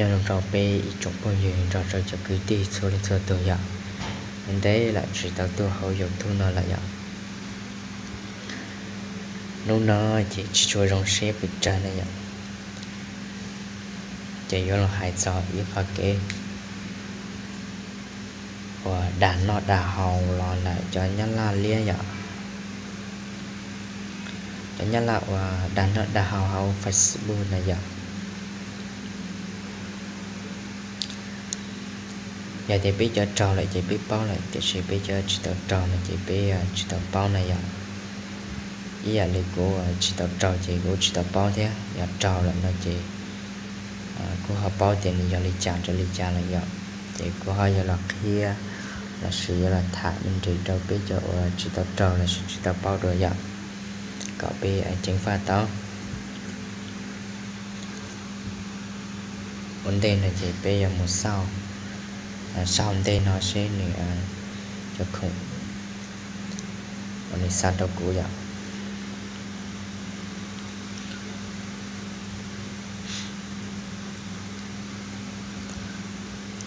Nyob zoo rau peb ib tsoom phooj ywg nrog rau cov kwv tij txhua leej txhua tus yom. Ntev lawm tsis tau tuaj hauv YouTube no lawm yom. Hnub no ces tsis tshua zoo siab pes tsawg ne yom, ces yuav los hais txog ib qho kev uas dag noj dag haus los ntawm cov Nyab Laj liab yom. Cov Nyab Laj uas dag noj dag haus hauv Facebook na yom. Yog tias peb cov raug lawm ces peb paub lawm, tiam sis peb cov tsis tau raug no ces peb tsis tau paub na yom. Ib yam li kuv tsis tau raug ces kuv tsis tau paub thiab, yog raug lawm no ces kuv ho paub tias nws yog li cas rau li cas lawm yom. Ces kuv ho yuav los qhia lossis yuav los tham me ntsis rau peb cov uas tsis tau raug lossis tsis tau paub dua yom, kom peb ceev faj tau. Ua ntej no ces peb yuav mus xauj, xauj ntej no seb nws cov khoom uas nws xa rau kuv yom.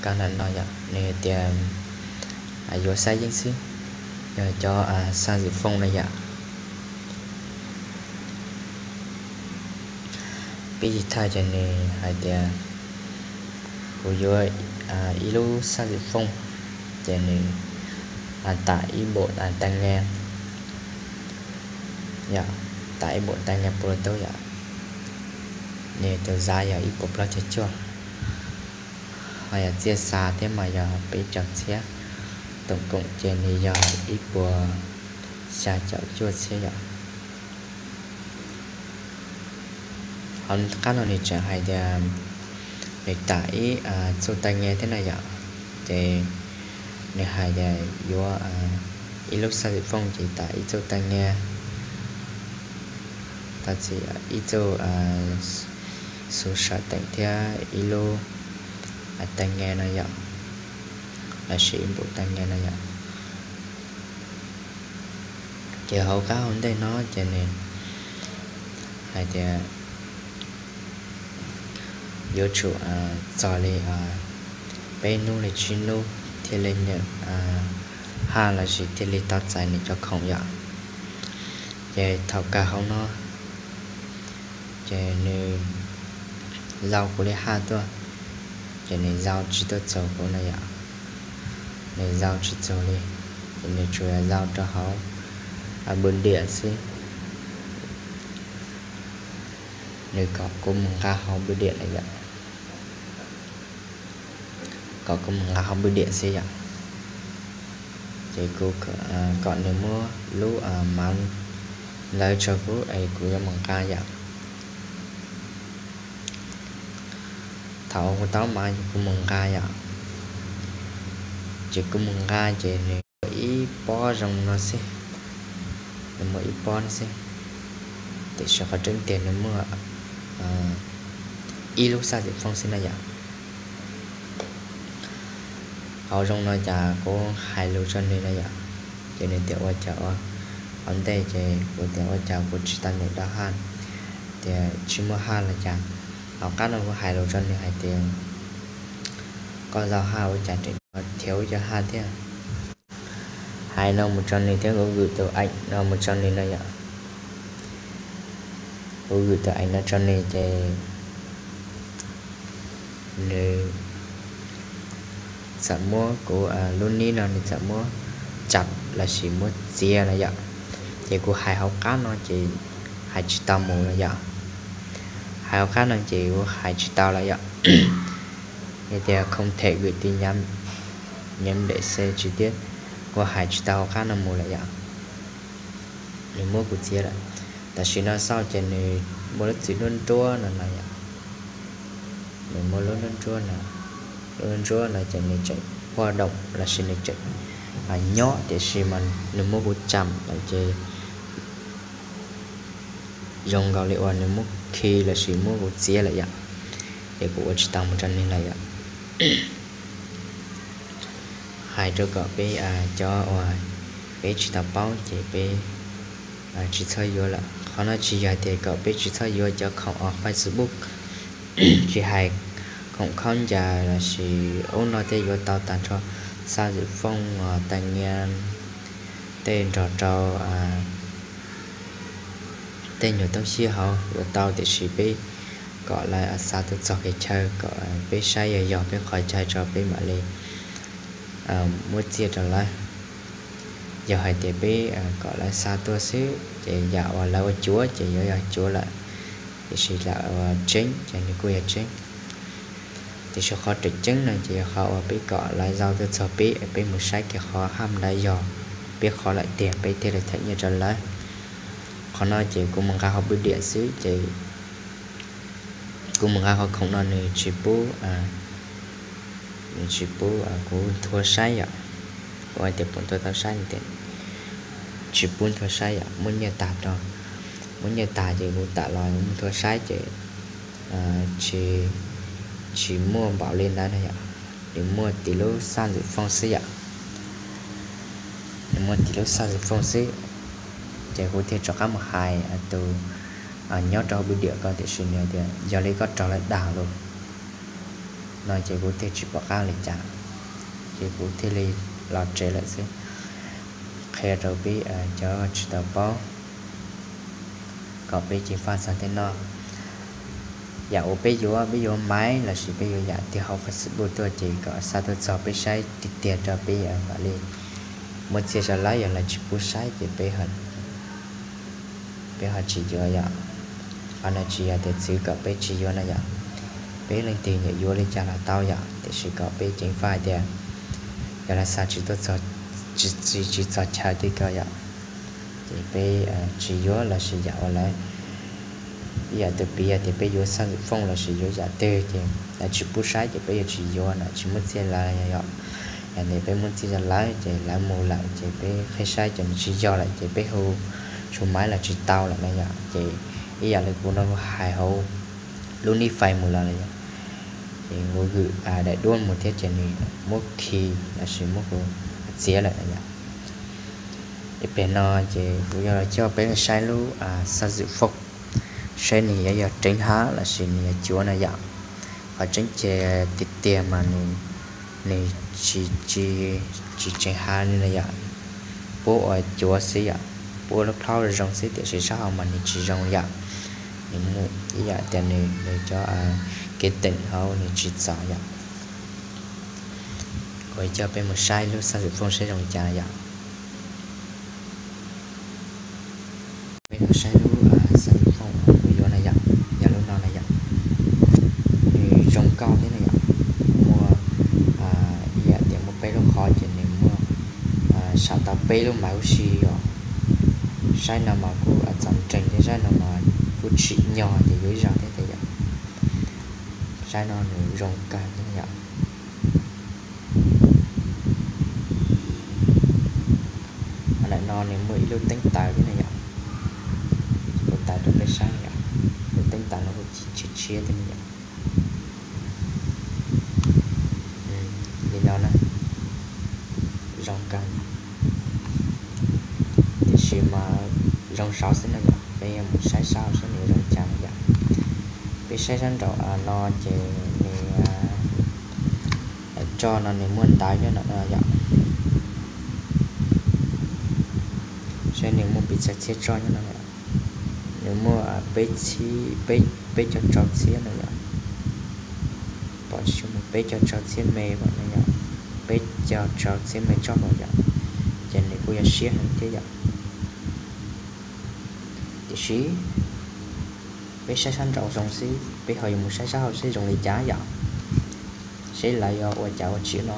Kab ntawm no yom, nws hais tias yuav xab yeeb xwb, yog cov xab xim fooj na yom. Peb tsis thawj ces nws hais tias kuv yuav ib lub xab xim fooj, ces nws tam ib npaum tay nge, yog tam ib npaum tay nge Bluetooth yom. Nws tus giá yog ib puas plaub caug cuaj, ho yog txiaj xa thiab mas yog peb caug txhiab, tổng cộng ces nws yog ib puas xya caum cuaj txhiab yom. Ho qab no nws tseem hais tias nws tam ib txuj tay nge thiab na yom, ces nws hais tias yuav ib lub xab xim fooj ces tam ib txuj tay nge, tab sis ib txuj xu sawm teem thiab ib lub tay nge no yom, lossis ib npaum tay nge no yom. Ces hauv qab hauv ntej no ces nws hais tias yuav tsum txog li peb hnub li tsib hnub thiaj li nws haj lossis thiaj li tau txais nws cov khoom yom. Ces thaum kawg hauv no ces nws zaum kuv li haj tuaj, ces nws zaum tsis tuaj txog kuv no yom. Nws zaum tsis txog li, ces nws tsuas zaum rau hauv bưu điện xwb. Nws kom kuv mus nqa hauv bưu điện na yom, kom kuv mus nqa hauv bưu điện xwb yom. Ces kuv kom nws muab lub mav ntawd tso kuv es kuv yuav mus nqa yom. Thaum kuv tau mav ces kuv mus nqa yom. Ces kuv mus nqa ces nws muaj ib pob zoo no xwb, nws muaj ib pob no xwb, tiam sis qhov tseeb tiag nws muaj ib lub xab xim fooj xwb na yom. Hauv zoo no cas kuv hais lus rau nws na yom, ces nws tias ua cas ua, hauv ntej ces kuv tias ua cas kuv tsis tau num dab haj, tias tsis muaj haj los cas. Hauv qab no kuv hais lus rau nws hais tias koj zaum haj ua cas tseem nrov thiab ua cas haj thiab. Hais no mus rau nws thiab kuv gửi tus ảnh no mus rau nws no yom. Kuv gửi tus ảnh no rau nws ces nws txawm muab kuv lub nib no nws txawm muab tsam lossis muab txiav no yom. Ces kuv hais hauv qab no ces hais tsis tau mus lawm yom. Hais hauv qab no ces kuv hais tsis tau lawm yom. Nws tias không thể gửi tin nhắn, nhấn để xem chi tiết, kuv hais tsis tau hauv qab no mus lawm yom. Nws muab kuv txiav lawm. Tam sim no xauj ces nws muaj lub txiv nruab nruab no no yom. Nws muaj lub nruab nruab no, lub nruab nruab no ces nws tseem hoạt động lossis nws tseem nyob, tiam sis mas nws muab kuv tsam lawm ces zoo nkaus li uas nws muab khi lossis muab kuv txiav lawm yom. Ces kuv ua tsis tau mus rau nws lawm yom. Hais rau kom peb cov uas peb tsis tau paub ces peb tsis txhob yuav lawm. Qhov no tsis yog tias kom peb tsis txhob yuav cov khoom uas Facebook, tsis hais khoom khaub ncaws lossis ub no tej yuav tau tag nrho, xab zwm fooj, taw nyia, tej nrog rau tej nyuag toob sij hauv yuav tau, tiam sis peb kom lawv xa tuaj txog kev chaw kom peb saib yog yog peb qhov chaw tso peb mam li muab txiaj rau lawv. Yog hais tias peb kom lawv xa tuaj xwb ces yam uas lawv ua cuav ces yuav yog cuav lawm, tiam sis lawv ua tseeb ces nws kuj yog tseeb. Tiam sis qhov tseem ceeb no ces yog qhov uas peb kom lawv xa tuaj txog peb, peb mus saib kiag qhov haj lawv yog peb qhov lawm tiag peb thiaj li them nyiaj rau lawv. Qhov no ces kuv mus nqa qhov pw diam xwb ces kuv mus nqa qhov khoom no nws tsis pub, nws tsis pub kuv nthua saib yom. Kuv hais tias puas nthua tau saib no tias tsis pub nthua saib yom, muab nyiaj tag rau, muab nyiaj tag ces kuv tam los mus nthua saib ces tsis, tsis muaj npaum li ntawd no yom. Nws muaj tim lub xab zwm fooj xwb yom, nws muaj tim lub xab zwm fooj xwb. Ces kuv thiaj rov qab mus hais tus nyob rau hauv pw diam ko, tiam sis nws tias yog li koj raug lawv dag lawm no ces kuv thiaj tsis pom qab li cas, ces kuv thiaj li los tsev lawm xwb. Qhia rau peb cov tsis tau paub kom peb ceev faj txog tej no. Yam uas peb yuav, peb yuav maiv lossis peb yuav yam twg hauv Facebook tuaj ces kom xa tuaj txog peb saib tiag tiag rau peb mam li muab txiaj rau lawv, yog lawv tsis pub saib ces peb peb ho tsis yuav yom. Qhov no tsis yog tias txwv kom peb tsis yuav no yom, peb leej twg nyiam yuav li cas los tau yom, tiam sis kom peb ceev faj tias yog lawv xa tsis tuaj txog, tsis, tsis txog chaw twg ko yom, ces peb tsis yuav lossis yam uas lawv, ib yam tus piv yog tias peb yuav xab zwm fooj lossis yuav yam twg ces lawv tsis pub saib ces peb yuav tsis yuav no, tsis muab txiaj lawv yom. Yog tias peb muab txiaj rau lawv ces lawv mus lawm ces peb qhib saib ces nws tsis yog lawm ces peb hu tshuaj maiv los tsis tau lawm no yom. Ces ib yam li kuv no kuv hais hauv lub nij fais mus los lawm yom, ces kuv vwm daim duab mus thiab ces nws muab khi lossis muab kuv txiav lawm no yom. Ib pliag no ces kuv yuav los coj peb saib lub xab zwm fooj, saib nws yuav yog tseeb hab lossis nws yog cuav no yom. Qhov tseeb ces tiag tiag mas nws, nws tsis, tsis tseem hab li no yom, puab ua cuav xwb yom, puab lub plhaub zoo xwb tiam sis sab hauv mas nws tsis zoo yom. Nws muaj ib yam tias nws, nws cov kev teem hauv nws tsis txaus yom. Kuv coj peb mus saib lub xab zwm fooj saib zoo li cas yom. Peb mus saib lub xab zwm fooj kuv yuav no yom, yog lub no na yom. Nws zoo nkauj thiab na yom, muaj ib yam tias muaj peb lub qhov ces nws muaj, sam tau peb lub maiv huv si yom. Saib no mas kuj txaus ntseeg thiab, saib no mas kuj tsim nyog ces yuav ib zaug thiab tiag yom. Saib no nws zoo kawg thiab yom. Qhov ntawm no nws muaj ib lub teeb taws thiab ne yom, lub taws rau peb saib yom, lub teeb taws no kuj tshiab tshiab thiab ne yom. Li no na, zoo kawg, tiam sis mas zoo saud xwb no yom, peb yuav mus saib sab hauv saib nws zoo cas no yom. Peb saib sab nraum no ces nws, daim roj no nws muaj ntawv nyob no yom. Saib nws muaj piv txhais txhiab roj nyob no, nws muaj peb, peb caug rau txhiab no yom. Pom tsis muaj peb caug rau txhiab me pom no yom, peb caug rau txhiab me roj pom yom, ces nws kuj yog siab heev thiab yom. Tiam sis peb saib sab nraud zoo xwb, peb ho yuav mus saib sab hauv seb zoo li cas yom, seb lawv yuav ua cas ua tsis no.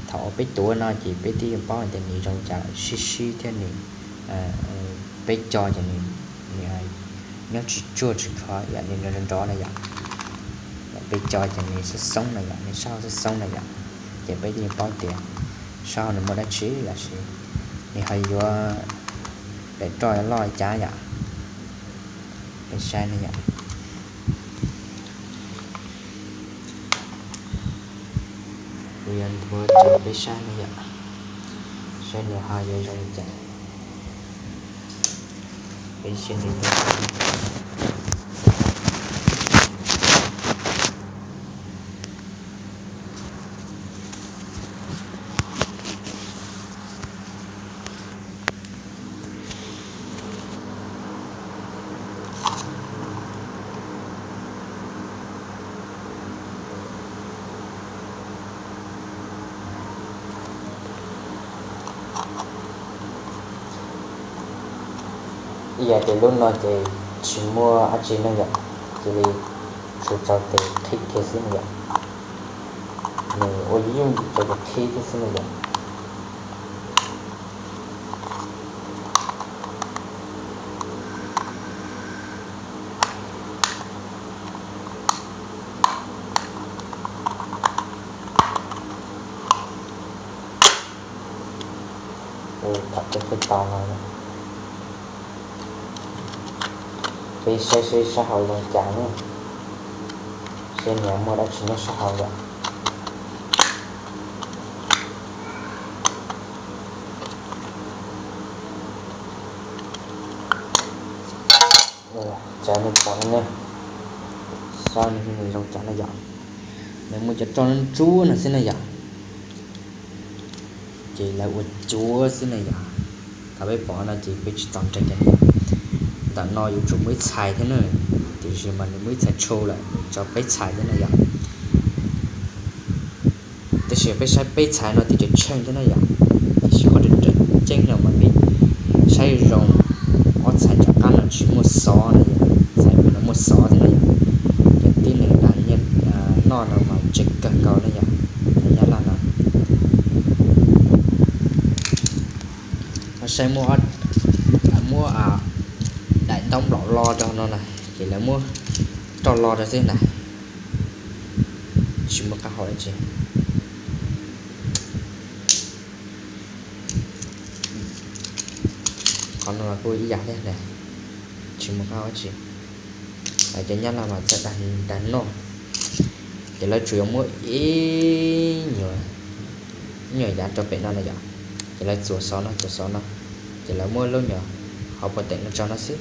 Thaum uas peb tuav no ces peb twb yeej paub hais tias nws zoo cas sib sib thiab nws, peb co ces nws, nws nyob tsis tsuag tsis khov yam li nrov nrov na yom. Peb co ces nws xoob xoob na yom, nws sab hauv xoob xoob na yom, ces peb twb yeej paub tias sab hauv nws muaj dab tsi lossis nws ho yuav daim roj loj li cas yom. Peb saib ne yom. Kuv yuav nthuav rau peb saib ne yom, saib nws ho yuav zoo li cas. Peb saib nws yuav zoo li cas. Yog tias lub no ces tsis muaj dab tsi ne yom, cia li tsuas rau tes qhib kiag xwb ne yom. Nws ua yooj yim rau tes qhib thiab xwb ne yom. Ua, tham tej qhib tau no. Peb saib seb sab hauv zoo cas ne, seb nws muaj dab tsi nyob sab hauv yom. Ua, cas nej pom no ne, saib nws zoo cas na yom. Lawv muaj cov roj ntsuab no xwb na yom. Ces lawv ua cuav xwb na yom. Thaum peb pom no ces peb tsis txaus nres kiag na. Ntawm no yuav tsum muaj ib txhais thiab na, tiam sis mas nws muaj ib txhais tshu lawm, nws tso peb txhais thiab na yom. Tab sis peb saib peb txhais no tias tseem tsheej thiab na yom. Tiam sis qhov tseem ceeb no mas peb saib zoo, ob txhais nram qab no tsis muaj xov na yom, txhais pem no muaj xov thiab na yom. Cov tib neeg dag nyiaj noj no mas ntse kawg nkaus na yom, cov nyab laj no. Saib muab, muab daim ntaub nplaum lo rau no na, ces lawv muab roj lo rau xwb na, tsis muaj qab hau dab tsi. Qhov no los kuj ib yam thiab na, tsis muaj qab hau dab tsi. Cov nyab laj mas txawj dag noj, ces lawv tsuas yuav muab ib nyuag, ib nyuag yav rau pem no na yom, ces lawv txuas xov no, txuas xov no, ces lawv muab lub nyuag hauv paus teem no tso no xwb,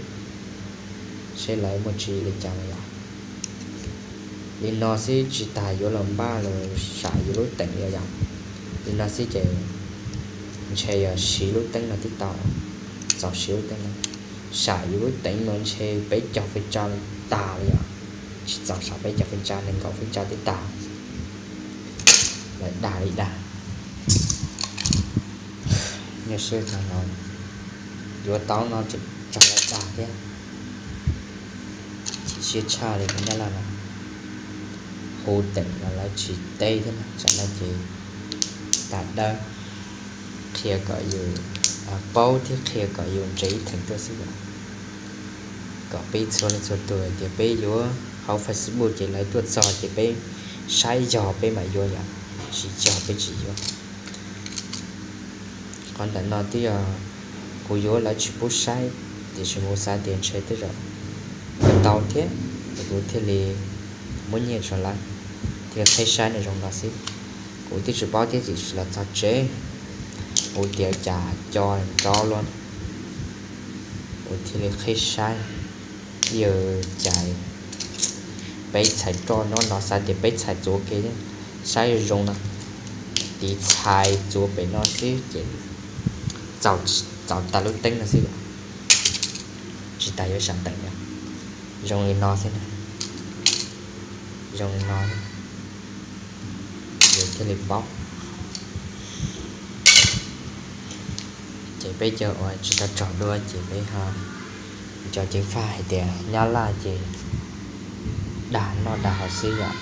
seb lawv muaj tsis li cas na yom. Li no xwb tsis tas yuav los npaj los sam yus lub teem li yom. Li no xwb ces ntshe yog siv lub teeb no tib tau, txaus siv lub teeb no. Sam yus lub teeb no ntshe peb caug feem tsawg tag li yom. Tsis txaus sam peb caug feem tsawg, nees nkaum feem tsawg twb tag. Lawv dag li dag. Nyuaj siab tag los yuav tau no tseem raug lawv dag thiab. Chim siab tshaj li cov nyab laj no, hu teem los lawv tsis teb thiab na. Tsam no ces tas dawb, qhia kom yus paub thiab qhia kom yus ntse ib theem tuaj xwb yom. Kom peb txhua leej txhua tus hais tias peb yuav hauv Facebook ces lawv tuaj txog ces peb saib yog peb mam yuav yom, tsis yog peb tsis yuav. Qhov ntawm no twb yog kuv yuav lawv tsis pub saib, tiam sis kuv xav tias ntshe tej zaum yuav tau thiab, es kuv thiaj li muab nyiaj rau lawv, thiaj qhib saib nws zoo no xwb. Kuv twb tsis paub thiab, tiam sis los txog tsev kuv tias cas co nrov luaj, kuv thiaj li qhib saib. Yog cas peb txhais roj nyob no, xav tias peb txhais txuav kiag, saib zoo no, tiv txhais txuav pem no xwb ces txaus tas lub teeb no xwb yom. Tsis tas yuav sam teem na, zoo li no xwb na, zoo li no xwb, yus thiaj li paub. Ces peb cov uas tsis tau raug dua ces peb ho nco ceev faj hais tias nyab laj ces dag noj dag haus xwb yom.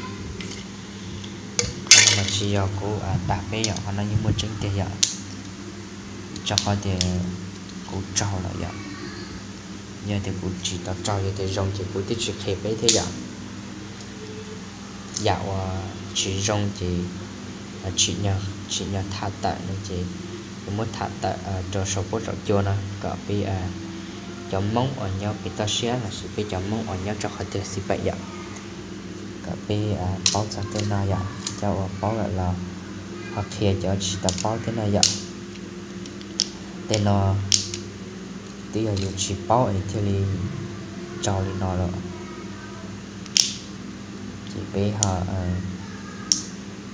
Qhov no mas tsis yog kuv dag peb yom, qhov no yeej muaj tseeb tiag yom. Rau qhov tias kuv raug lawm yom. Yog tias kuv tsis tau raug, yog tias zoo ces kuv twb tsis qhia peb thiab yom. Yam uas tsis zoo ces tsim nyog tham tawm no ces kuv muab tham tawm rau saum huab saum cua no kom peb cov Hmoob uas nyob pem toj siab lossis peb cov Hmoob uas nyob rau qhov twg xij peem yom, kom peb paub txog tej no yom. Cov uas paub lawm los ho qhia cov tsis tau paub tej no yom. Tej no twb yog yus tsis paub es thiaj li raug li no lawm. Ces peb ho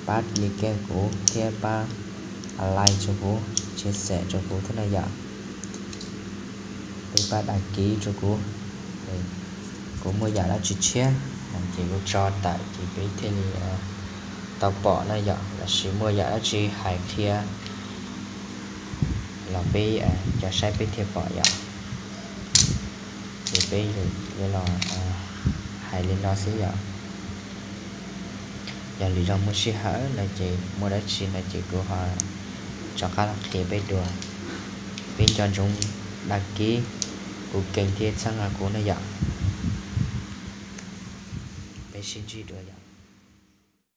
pab like kuv thiab pab like rau kuv, share rau kuv thiab na yom. Peb pab đăng ký rau kuv. Kuv muaj yam dab tsi tshiab no ces kuv tso tawm ces peb thiaj li tau pom na yom, lossis muaj yam dab tsi hais qhia los peb cov saib peb thiaj pom yom. Peb yuav los hais li no xwb yom. Yog lwm zaus muaj sij hawm no ces muaj dab tsi no ces kuv ho rov qab los qhia peb dua. Peb nco ntsoov đăng ký kuv kênh thiab txhawb nqa kuv na yom. Peb sib ntsib dua yom.